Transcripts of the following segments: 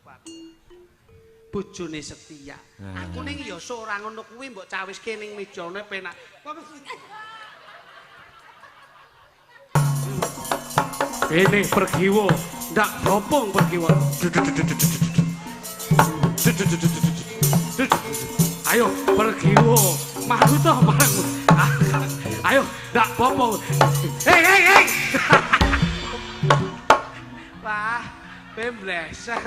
apa aku. Bojone setia. Aku ning ya ora ngono kuwi mbok cawiske ning mejane penak. Ini pergiwo, ndak bopong pergiwo. Ayo pergiwo, malu toh marang. Ayo ndak bopong. Hei hei hei. Wah, pembleser.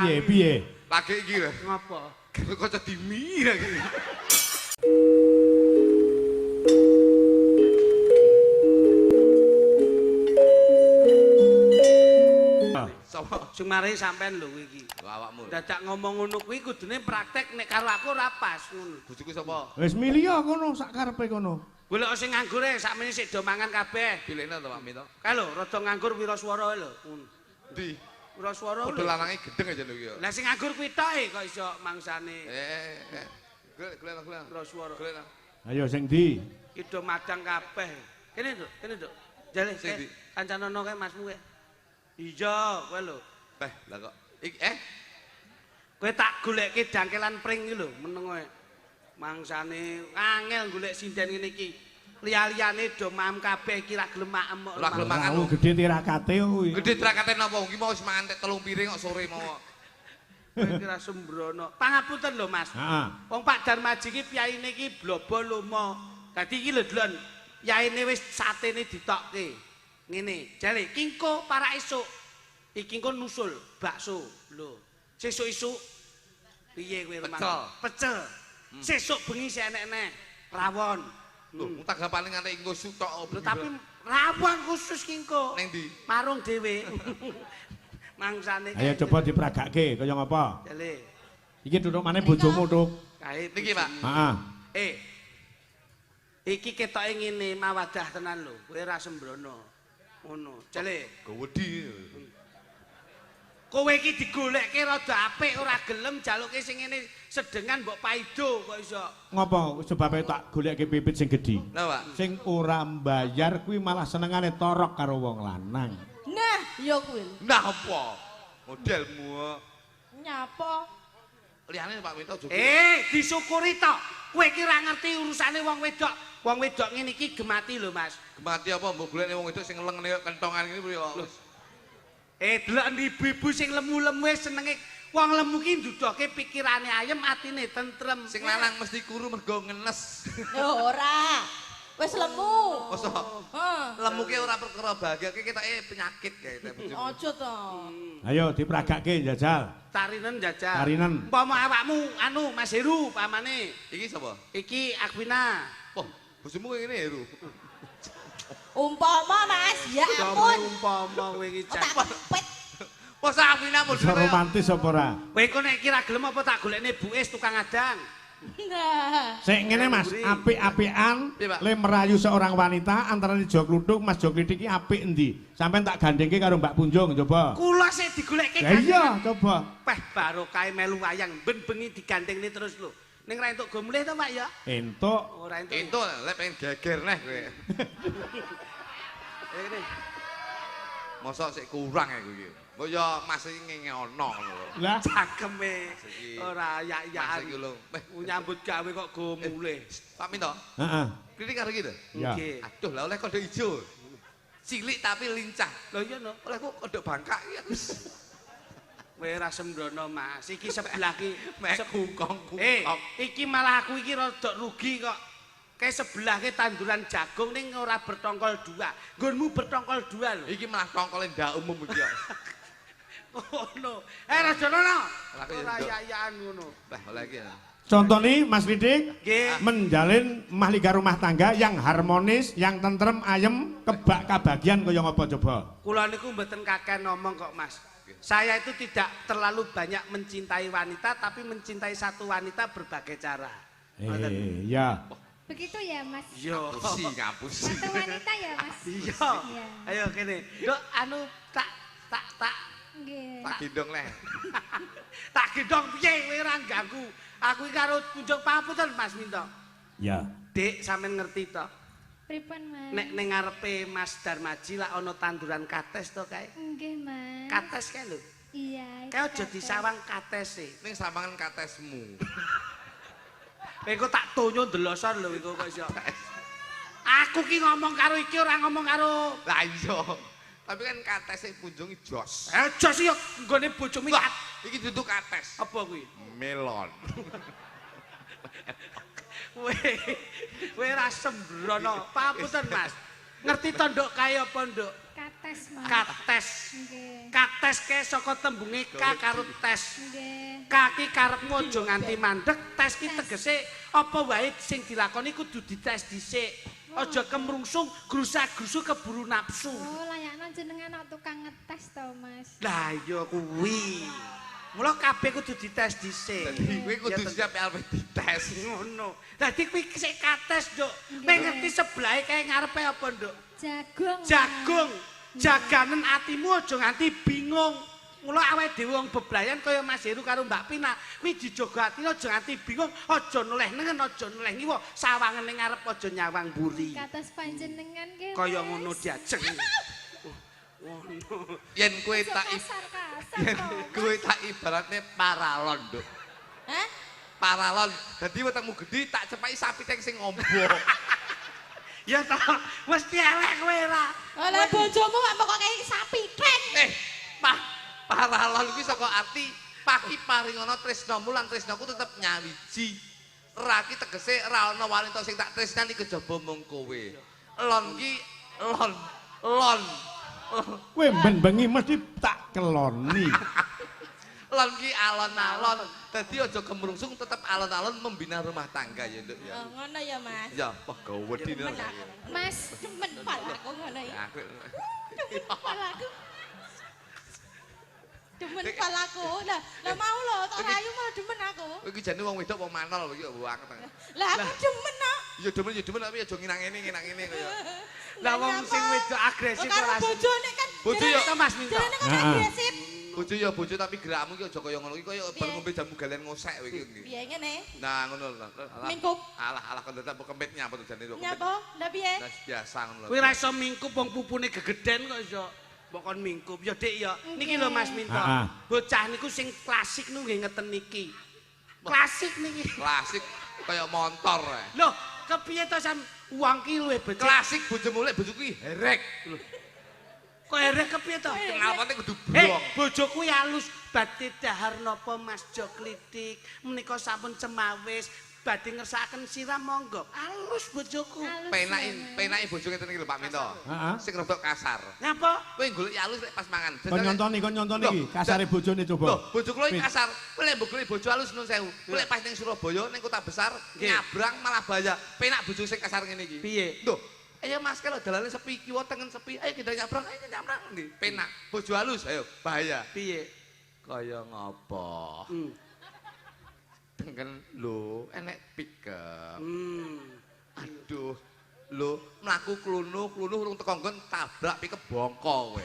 Piye piye? Lagi iki lho. Ngopo? Kok dimi lagi. Sapa? Sing mari sampean lho iki. Awakmu. Dadak ngomong ngono kuwi kudune praktek nek karo aku ora pas ngono. Bojoku sapa? Wis milih kono sak karepe kono. Golek sing nganggur e sakmene sik do mangan kabeh. Pilihne to Pak Mito. Kae lho rada nganggur wiraswara lho. Ngono. Ndi? Wiraswara lho. Padha lanange gendeng aja lho iki. Lah sing nganggur kuwi tok e kok iso mangsane. Golek golek golek. Wiraswara. Golek. Ayo sing ndi? Iki do madang kabeh. Kene nduk, kene nduk. Jale sing ndi? Kancanono kae masmu kae. Iya, kowe lho. Beh, lah kok iki Kowe tak golekke dangkelan pring iki lho, meneng kowe. Mangsane angel golek sinden ngene iki. Liya-liyane do maem kabeh iki ra gelem maem kok. Ora gelem mangan. Gedhe tirakate kuwi. Gedhe tirakate napa? Iki mau wis mangan tek 3 piring kok sore mau. Kowe iki ra sembrono. Pangapunten lho, Mas. Heeh. Wong Pak Darmaji iki piyaine iki blobo lomo. Dadi iki lho delon, yaine wis satene ditokke. Ngene, jale kingko para esuk. Iki engko nusul bakso. Lho, sesuk isuk piye kowe rumah? Pecel. Pecel. Sesuk bengi sik enek-enek rawon. Lho, mung tanggapane nganti engko suk tok. Lho tapi rawon khusus kingko. Ning ndi? Marung dhewe. Mangsane. Ayo coba dipragake kaya ngapa? Jale. Iki duduk maneh bojomu, Tuk. Kae niki, Pak. Heeh. Iki ketoke ngene mawadah tenan lho. Kowe ora sembrono. Ngono. Jale. Gawedi. Kowe iki digolekke rada apik ora gelem jaluke sing ngene sedengan mbok paido kok iso. Ngopo sebabe tak golekke pipit sing gedhi? Lha, Pak. Sing ora mbayar kuwi malah senengane torok karo wong lanang. Nah, ya kuwi. Nah apa? Modelmu. Nyapa? Liyane Pak Minto juga. Disyukuri tok. Kowe iki ora ngerti urusane wong wedok. Wong wedok ngene iki gemati lho, Mas. Gemati apa mbok golekne wong wedok sing ngeleng kentongan ngene ya. Delok ibu-ibu sing lemu-lemu senenge wong lemu ki ndudohke pikirane ayem, atine tentrem. Sing lanang mesti kuru mergo ngenes. Lho ora. Wis lemu. Mosok. Heeh. Lemu ki ora perkara bahagia, ki ketoke penyakit kae bojomu. Aja to. Ayo dipragake njajal. Tarinen njajal. Tarinen. Umpama awakmu anu Mas Heru pamane. Iki sapa? Iki Akwina. Wah, bojomu ngene Heru. Umpama Mas, ya ampun. Umpama kowe iki tak kepet. Mosok Akwina Iso romantis apa ora? Kowe iku nek kira gelem apa tak golekne bues tukang adang. Nah. Sik ngene Mas, apik-apikan le merayu seorang wanita antarane Jo Kluthuk Mas Jo Klithik iki apik endi? Sampeyan tak gandengke karo Mbak Punjung coba. Kula sik digolekke. Lah iya, coba. Peh barokah melu wayang ben bengi digandengne terus lho. Ning ra entuk go mulih to Pak ya? Entuk. Ora entuk. Entuk lek pengen geger neh kowe. Ngene. Mosok sik kurang aku iki. Mbok ya Mas iki ngene ono ngono lho. Lah cakeme ora yak-yakan. Mas iki lho. Nyambut gawe kok go mulih. Pak Minto. Heeh. Klinik karo iki to? Nggih. Aduh lah oleh kodhok ijo. Cilik tapi lincah. Lho iya no. Oleh kok kodhok bangkak iki. Kowe ora sembrono Mas. Iki sebelah ki mek kungkong. Iki malah aku iki rada rugi kok. Kae sebelah ke tanduran jagung ning ora bertongkol dua. Nggonmu bertongkol dua lho. Iki malah tongkole ndak umum iki kok. Ngono. Eh Rajono no. Ora Ora yayaan ngono. Lah oleh iki. Contohnya Mas Lidik Nggih. menjalin mahligai rumah tangga yang harmonis, yang tentrem, ayem, kebak kabagian kaya ngapa coba? Kula niku mboten kakean ngomong kok, Mas. Saya itu tidak terlalu banyak mencintai wanita, tapi mencintai satu wanita berbagai cara. Ngoten. Iya. Begitu ya, Mas? Yo. Ngapusi, ngapusi. Satu wanita ya, Mas? Iya. Iya. Ayo kene. Nduk anu tak tak tak Nggih. Tak gendong leh. tak gendong piye kowe ora ganggu. Aku iki karo kunjung pangapunten Mas Minto. Ya. Dik sampean ngerti to? Pripun, Mas? Nek ning ngarepe Mas Darmaji lak ana tanduran kates to kae. Nggih, Mas. Kates kae lho. Iya. Kae aja kates. disawang katese. Ning sawangan katesmu. Kowe engko tak tonyo ndelosor lho engko kok iso. Aku ki ngomong karo iki ora ngomong karo Lah iya. Tapi kan katese punjung jos. Eh jos yo nggone bojomu Wah, iki duduk kates. apa kuwi? Melon. Kowe kowe ra sembrono. Papunten Mas. Ngerti to nduk kae apa nduk? Kates, Mas. Kates. Nggih. Kates kae saka tembunge ka karo tes. Nggih. Kaki karepmu aja nganti mandek, tes ki tegese apa wae sing dilakoni kudu dites dhisik. Aja kemrungsung, grusa-grusu keburu nafsu. Oh, layakno jenengan kok tukang ngetes to, Mas. Lah iya kuwi. Mula kabeh kudu dites dhisik. Dadi kowe kudu Ya, siap arep dites. Ngono. Dadi kuwi sik kates, Nduk. Kowe ngerti sebelahe kae ngarepe apa, Nduk? Jagung. Mas. Jagung. Jaganen atimu aja nganti bingung. Mula awake dhewe wong bebrayan kaya Mas Heru karo Mbak Pina, kuwi dijaga atine aja nganti bingung, aja noleh nengen, aja noleh ngiwa, sawangen ning ngarep aja nyawang mburi. Kates panjenengan nggih. Kaya Mas. ngono diajeng. Ngono. Yen kowe Aja tak kasar-kasar yen to, Mas. kowe tak ibaratne paralon, Nduk. Hah? Paralon. Dadi wetengmu gedhi tak cepaki sapi teng sing ombo. Ya toh, mesti elek kowe ora. Lah bojomu kok kok kayak sapi tren. Eh, paralon kuwi saka arti paki paringana tresnamu lan tresnaku tetep nyawiji. Ra ki tegese ra ana wanita sing tak tresnani kejaba mung kowe. Lon ki lon lon. Kowe ben bengi mesti tak keloni. Lon ki alon-alon. Dadi aja kemrungsung tetep alon-alon membina rumah tangga ya, Nduk ya. Oh, ngono ya, Mas. Ya, wah gawedi Demen aku. Mas, Demen pal aku ngono iki. Aku Demen pal aku. Demen pal aku. Lah, lah mau lho, tak rayu malah demen aku. iki jane wong wedok wong manol iki kok banget. Lah aku demen kok. Ya demen tapi aja nginang ngene nginang ngene kaya. Lah wong sing wedok agresif Karo ora bojone kan. Bojo ya. Mas Minto. Jarene kan Heeh. agresif. Bojo ya bojo tapi gerakmu ki aja kaya ngono iki kaya bar Piye? ngombe jamu galen ngosek kowe iki. Piye ngene? Nah ngono lho. Alah. Mingkup. Alah alah kon dadak mbok kempit nyapa to jane kok. Nyapa? Lah piye? Lah biasa ngono lho. Kowe ora iso mingkup wong pupune gegeden kok iso. Mbok kon mingkup. Ya Dik ya. Niki lho Mas Minto. Heeh. Bocah niku sing klasik niku nggih ngeten niki. Klasik niki. Klasik kaya motor ae. Loh, kepiye to sam wong ki luwih becik. Klasik bojomu lek bojoku ki herek. Kok erek kepiye to? Kenapane kudu Eh, brong. bojoku ya halus badhe dahar napa Mas Joklitik menika sampun cemawis badhe ngersakaken siram monggo. Halus bojoku. halus Penake ya, Mas. penake bojo ngeten iki lho Pak Minto. Heeh. Sing rodok kasar. Ngapa? Kowe golek halus lek pas mangan. Kon nyontoni, kon nyontoni iki Loh, kasare bojone coba. Loh, bojo kula iki Pit. kasar. Kowe lek mbok golek bojo halus nun sewu. Kowe lek pas ning Surabaya ning kota besar Nggih. nyabrang malah bahaya. Penak bojo sing kasar ngene iki. Piye? Loh, ayo Mas kalau dalane sepi kiwa tengen sepi, ayo kita nyabrang, ayo nyabrang ndi? Penak. Bojo halus, ayo bahaya. Piye? Kaya ngopo? Hmm. Tengen lho, enek pickup. Hmm. Aduh, lho mlaku klunu-klunu urung teko nggon tabrak pickup bongko kowe.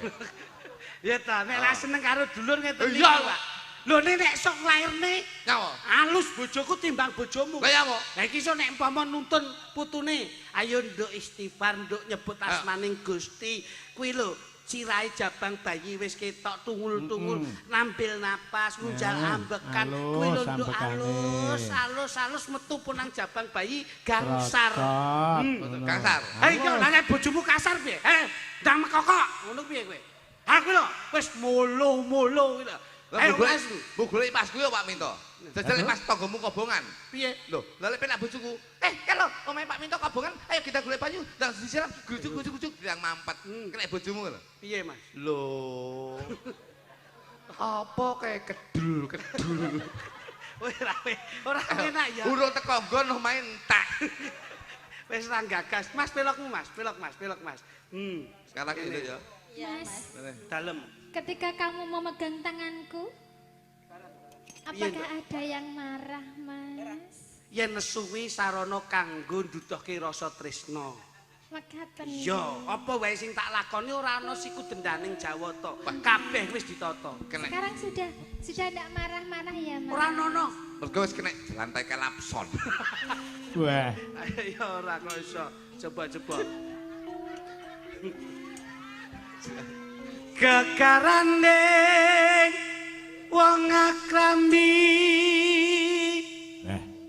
Ya ta, nek ra seneng karo dulur ngeten Iya, iki, Pak. Lho nek sok nglairne Nyawa. halus bojoku timbang bojomu. Kaya apa? Lah iki iso nek umpama nuntun putune, ayo nduk istighfar, nduk nyebut asmaning Gusti. Kuwi lho, sirahe jabang bayi wis ketok tungul-tungul, nampil napas, ngunjal ambekan. Kuwi lho Halus nduk ambekane. halus, halus, halus metu pun nang jabang bayi gangsar. Trocot, ngono. Gangsar. Hei, yo lah nek bojomu kasar piye? Eh, ndang mekokok, ngono piye kowe? Ha kuwi lho, wis molo-molo kuwi lho. Ayo Mas. Mbok golek Mas kuwi Pak Minto. Jajal pas tanggamu kobongan. Piye? Lho, lha lek penak bojoku. Kalau omahe Pak Minto kobongan, ayo kita golek banyu. Ndang disiram grujuk-grujuk ndang mampet. Kena bojomu lho. Piye, Mas? Lho. Apa kayak kedul-kedul. Ora enak ya. Urung teko nggon omahe entek. Wis ra gagas. Mas pelokmu, Mas. Pelok, Mas. Pelok, Mas. Sekarang ini ya. Iya, Mas. Dalem. Ketika kamu memegang tanganku, apakah ada yang marah, Mas? Yen nesu kuwi sarana kanggo nduduhke rasa tresna. Mekaten. Iya, apa wae sing tak lakoni ora ana siku dendaning Jawata. Kabeh wis ditata. Sekarang sudah ndak marah-marah ya, Mas? Ora ono. Mergo wis kena jelantai kelapson. Wah. Ya ora kok iso. Coba-coba. Gegarane wong akrami.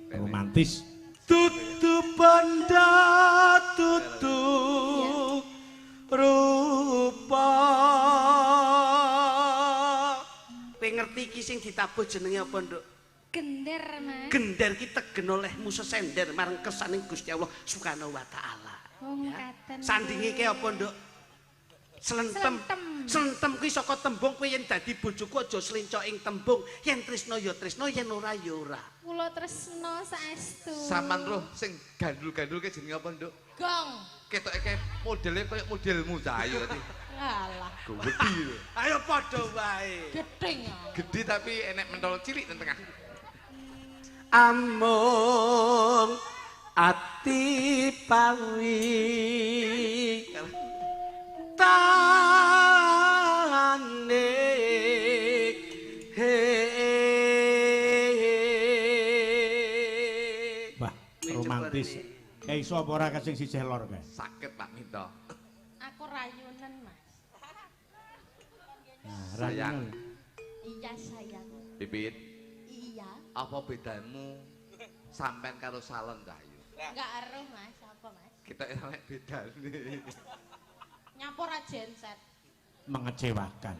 Romantis. Tutu bondo tutu rupa. Kowe ngerti iki sing ditabuh jenenge apa, Nduk? Gender, Mas. Gender ki tegen olehmu sesender marang kersaning Gusti Allah Subhanahu wa taala. Oh, ngaten. Sandinge ki apa, Nduk? Slentem. Slentem kuwi saka tembung kowe yen dadi bojoku aja slenco ing tembung. Yen tresna ya tresna, yen ora ya ora. Kula tresna saestu. Saman roh sing gandul-gandul ki jenenge apa, Nduk? Gong. Ketoke kae modele koyo modelmu Cahayu tadi. Alah. Gedhi lho. Ayo padha wae. Gedhing. Gedhi tapi enek mentol cilik nang tengah. Amung ati pawi tane he. Wah, romantis. Kayak iso apa ora sing sisih lor kae? Sakit Pak Minto. Aku rayunen, Mas. Nah, sayang. Iya, sayang. Pipit. Iya. Apa bedamu sampean karo salon Cahayu? Enggak eruh, Mas. Apa, Mas? Kita enak bedane. Nyapo ra genset. Mengecewakan.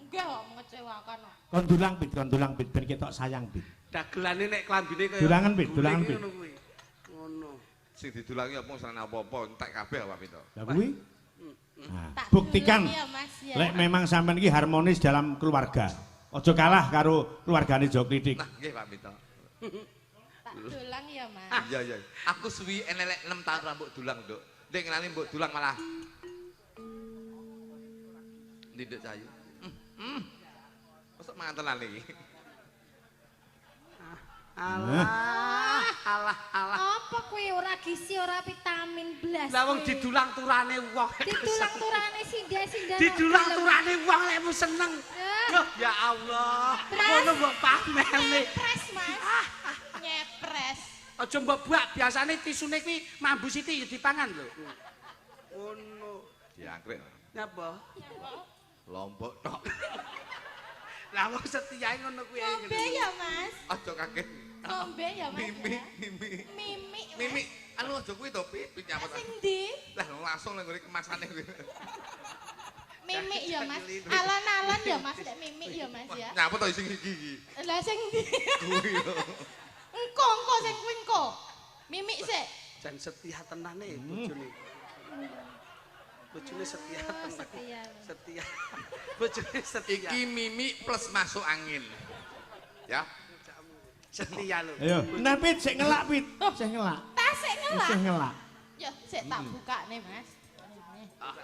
Enggak kok mengecewakan. Kon dulang pit ben ketok sayang pit. Dagelane nek klambine kaya dulangan pit, dulangan pit. Ngono. Sing didulangi apa serana apa-apa entek kabeh Pak Minto. Lah kuwi. Nah, buktikan ya, Mas, ya. Lek memang sampean iki harmonis dalam keluarga. Aja kalah karo keluargane Joklitik. Nah, nggih Pak Minto. Tak dulang ya, Mas. Iya, iya. Aku suwi enelek 6 tahun rambut dulang, Nduk. Ndek ngenani mbok dulang malah. Nduk Cahayu. Mosok mangan tenan iki. Alah, alah, alah. Apa kuwi ora gizi, ora vitamin blas. Lah wong didulang turane wong. Didulang turane sinda-sinda. Didulang turane wong lekmu seneng. Loh, ya Allah. Ngono mbok pamerne. Nyepres, Mas. Nyepres. Aja mbok buak, biasane tisune kuwi mambu siti ya dipangan lho. Ngono. Diangkrik. Nyapa? Lombok tok. Lah wong setiae ngono kuwi. Ngombe ya, Mas. Aja kaget. Ngombe ya, Mas. Mimi, mimi. Mimi. Mimi, anu aja kuwi to, Pit. Nyapa Sing ndi? Lah langsung nang ngene kemasane kuwi. Mimi ya, Mas. Alon-alon ya, Mas, nek mimi ya, Mas ya. Nyapa to sing iki iki? Lah sing ndi? Kuwi. Engko, engko sing kuwi engko. Mimi sik. Jan setia tenane bojone. Bojone setia tenan. Setia. Setia. Bojone setia. Iki mimi plus masuk angin. Ya. Setia lho. Ayo. Nah Pit, sik ngelak Pit. Sik ngelak. Tas sik ngelak. Sik ngelak. Yo, sik tak bukane, Mas.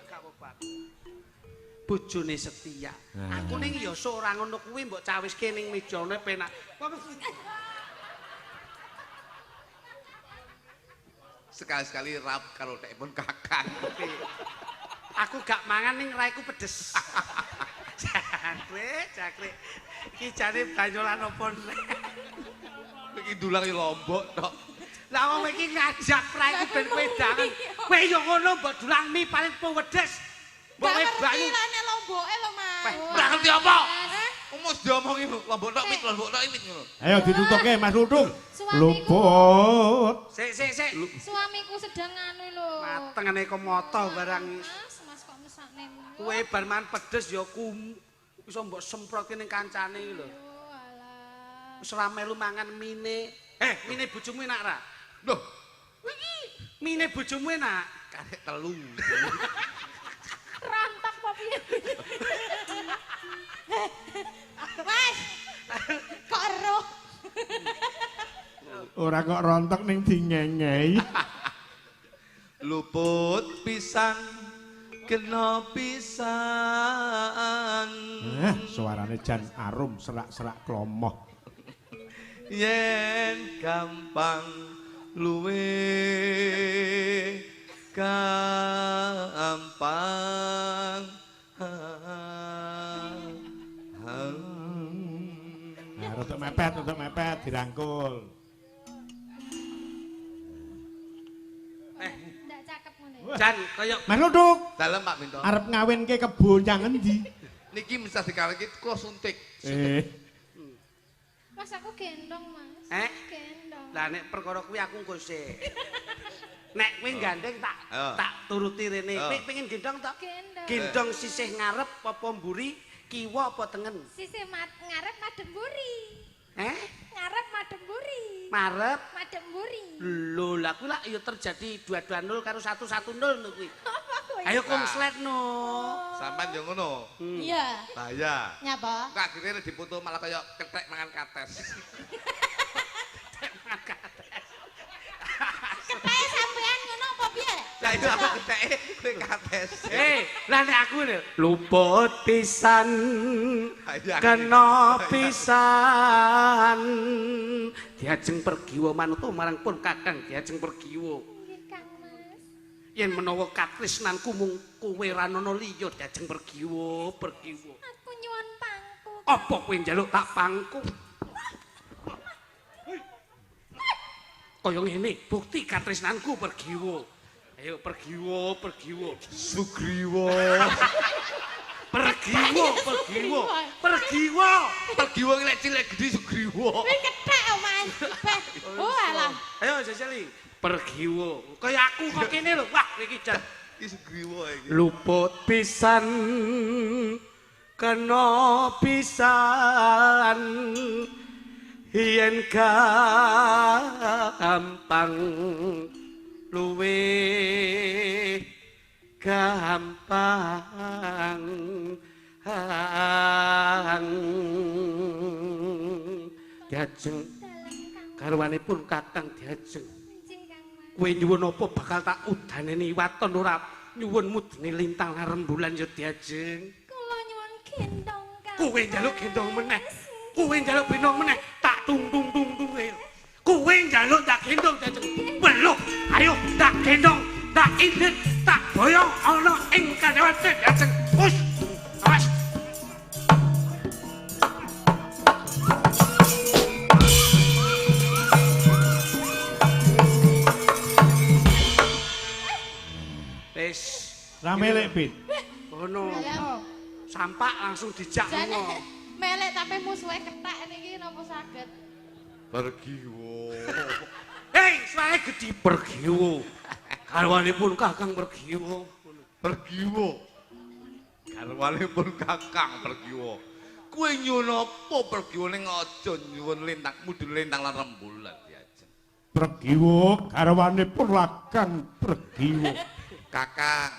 Gak apa-apa. Bojone setia. Aku ning ya ora ngono kuwi mbok cawiske ning mejane penak. Sekali-sekali rap karo tekpon kakang. Aku gak mangan ning raiku pedes. Jangkrik, jangkrik. Iki jane banyolan apa nek? Iki dulang lombok tok. Lah wong iki ngajak raiku ben wedangan. Kowe yo ngono mbok dulang mi paling pedes. Mbok banyu. Lah nek lomboke lho, Mas. Ora ngerti apa? Umus diomongi lombok tok mit, lombok tok mit ngono. Ayo ditutuke Mas Lutung. Luput. Sik sik sik. Suamiku sedang anu lho. Matengane kok moto barang. Mas, Mas kok mesakne. Kowe bar mangan pedes ya kum. Iso mbok semprotke ning kancane iki lho. Oh alah. Wis ora melu mangan mine. Mine bojomu enak ra? Loh, Iki mine bojomu enak. karek telu. Rontok apa piye? Mas. Kok eruh? Ora kok rontok ning dingengei. Luput pisang kena pisan. Suarane jan arum serak-serak klomoh. Yen gampang luwe gampang. Nah, rodok mepet dirangkul. Ndak cakep ngono. Jan kaya Mas Luduk, Dalem Pak Minto. arep ngawinke kebo nyang endi? Niki mesti dikawinke kula suntik. Mas aku gendong, Mas. Gendong. Lah nek perkara kuwi aku engko sik. Nek kowe gandeng tak tak turuti rene. Kowe pengen gendong tak? Gendong. Gendong sisih ngarep apa mburi, kiwa apa tengen? Sisih ngarep madhep mburi. Ngarep madhep mburi. Marep madhep mburi. Lho, lah kuwi lak ya terjadi 220 karo 110 no kuwi. Apa kuwi? Ayo konslet no. Sampeyan yo ngono. Iya. Bahaya. Nyapa? Kok akhirnya dipoto malah kaya kethek mangan kates. Ketheke sampean ngono apa piye? Lah iya aku ketheke kowe kates. Lah nek aku lho luput pisan kena pisan. Diajeng pergiwa manuta marang pun Kakang diajeng pergiwa. Nggih, Kang Mas. Yen menawa katresnanku mung kowe ra ana liya diajeng pergiwa, pergiwa. Aku nyuwun pangku. Apa kowe njaluk tak pangku? Kaya ngene bukti katresnanku pergiwa. Ayo pergiwa, pergiwa. Sugriwa. Pergiwa, pergiwa. Pergiwa. Pergiwa iki lek cilik gedhi Sugriwa. Kuwi kethek oh, Mas. Beh. Oh alah. Ayo jajali. Pergiwa. Kaya aku kok kene lho. Wah, iki jan Iki Sugriwa iki. luput pisan kena pisan yen gampang luwe gampang. Diajeng garwanipun Kakang diajeng. Kowe nyuwun apa bakal tak udaneni waton ora nyuwun mudine lintang lan rembulan ya diajeng. Kula nyuwun gendong Kang. Kowe njaluk gendong meneh. Kowe njaluk gendong meneh tak tung tung tung tung. Kowe njaluk tak gendong diajeng. Weluh, ayo tak gendong, tak indit, tak boyong ana ing kanewat diajeng. Wis. Awas. Wis. Rame lek Pit. Ngono. Sampak langsung dijak Jane melek tapi musuhe kethek niki napa saged? Pergiwa. Hei, suarane gedhi pergiwa. Garwanipun Kakang pergiwa. Pergiwa. Garwanipun Kakang pergiwa. Kowe nyuwun apa pergiwa ning aja nyuwun lintang mudhun lintang lan rembulan diajeng. Pergiwa garwanipun Kakang pergiwa. Kakang.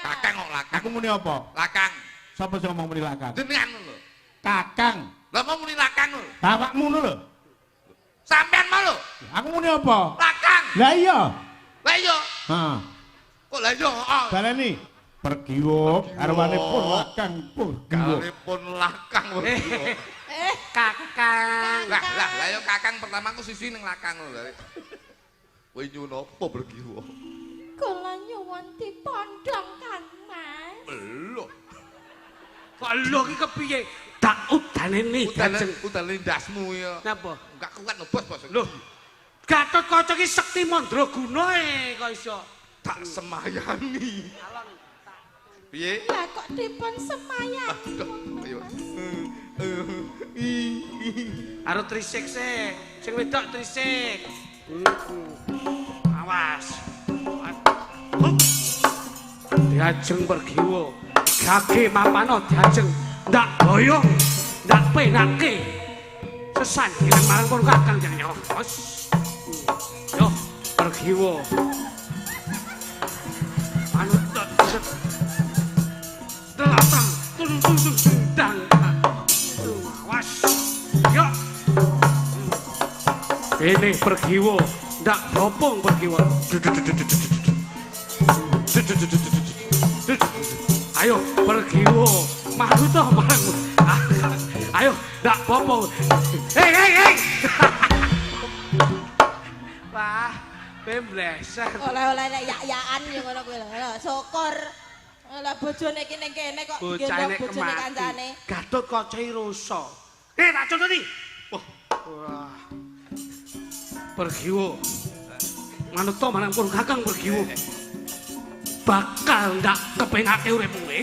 Kakang kok lakang. Aku muni apa? Lakang. Sapa sing ngomong muni lakang? Jenengan lho. Kakang. Lah mau muni lakang lho. Bapakmu ngono lho. Sampean mau lho. Aku muni apa? Lakang. Lah iya. Lah iya. Heeh. Kok lah iya? Heeh. Baleni. Pergiwa garwanipun Kakang pergiwa. Garwanipun lakang pergiwa. Kakang. Lah lah lah yo kakang pertama aku sisi ning lakang lho. Kowe nyuwun apa pergiwa? Kula nyuwun dipondhong Kang Mas. Lho. Kok lho iki kepiye? Tak udaneni diajeng. Udane ndasmu ya. Napa? Enggak kuat lho bos, bos. Lho. Gatotkaca iki sekti mandraguna e kok iso. Tak semayani. Piye? Lah kok dipun semayani? Ayo. Karo trisik sik. Sing wedok trisik. Awas. Diajeng pergiwa. Gage mapano diajeng. Ndak boyong, ndak penake. Sesandingan marang pun kakang jenenge. Os. Yo, pergiwo. Manut telatang, tung tung tung dang. Awas. Yo. Ini pergiwo, ndak bopong pergiwo. Ayo pergiwo, manut toh marang. Ayo, ndak bopong. Hei hei hei. Wah, pembleser. Oleh-oleh nek yak-yakan ya ngono kuwi lho. Syukur. Lah bojone iki ning kene kok digendong bojone kancane. Gatot Kaca rusa. Eh, tak contoni. Wah. Wah. Pergiwo. Manut to marang pun kakang pergiwo. Bakal ndak kepenake uripmu kowe.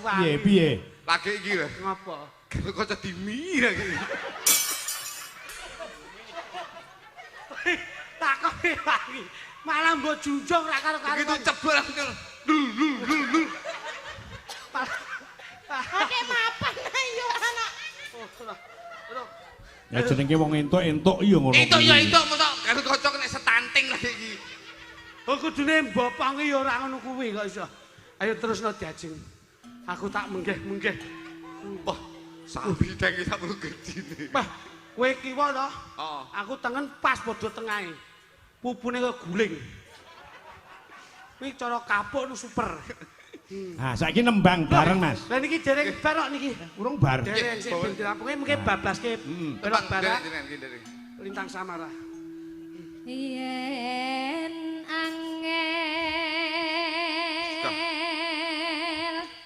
Piye piye? Lagi iki lho. Ngapa? Kaca dimi lagi. Takon lagi. Malah mbok junjung ra karo-karo. Begitu cebol aku. Lu lu lu lu. Oke mapan ayo anak. Ya jenenge wong entuk-entuk iya ngono. Entuk ya entuk mosok karo kaca kena setanting lagi iki. Oh kudune mboponge ya ora ngono kuwi kok iso. Ayo terusno diajeng. Aku tak menggeh-menggeh. Wah, sapi deng sak perlu gedine. Wah, kowe kiwa to? Heeh. Aku tengen pas padha tengahe. Pupune kok guling. Kuwi cara kapuk nu super. Nah, saiki nembang bareng, Mas. Lah niki dereng bar kok niki. Urung bar. Dereng sik ben dirampunge mengke bablaske pelok barak. Lintang Samara. Yen angel.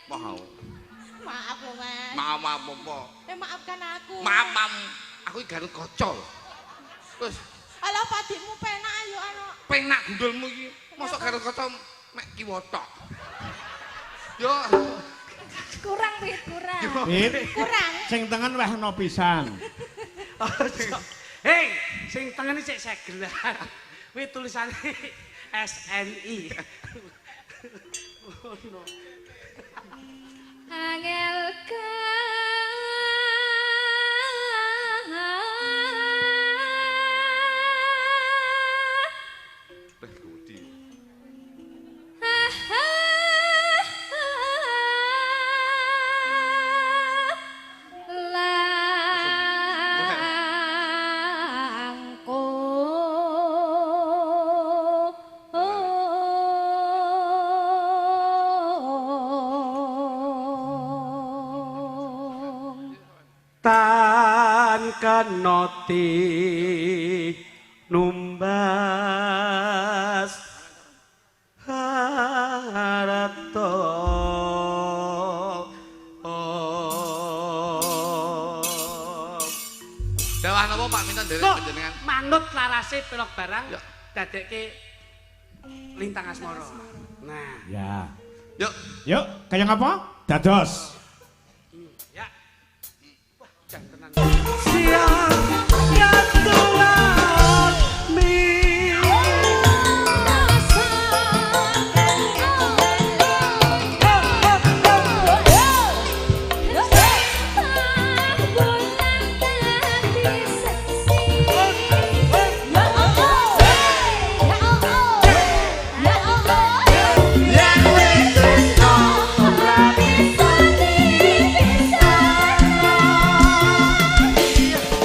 Mau. Maaf lho, Mas. Maaf, maaf apa? Maafkan aku. Maaf, maaf. Aku iki garut kaca. Terus alah padimu penak ayo anak. Penak gundulmu iki. Mosok garut kaca mek kiwa tok. Yo. Kurang piye kurang. Kurang. Sing tengen weh ana pisan. Hei, sing tengen iki cek segelan. Kuwi tulisane SNI. Ngono. Angel tan kanoti numbas harto. Dawah napa Pak Minton nderek panjenengan? Manut larase pelok barang dadekke Lintang Asmara. Nah. Ya. Yuk. Yuk, kaya ngapa? Dados. Ya. Wah, jan tenan.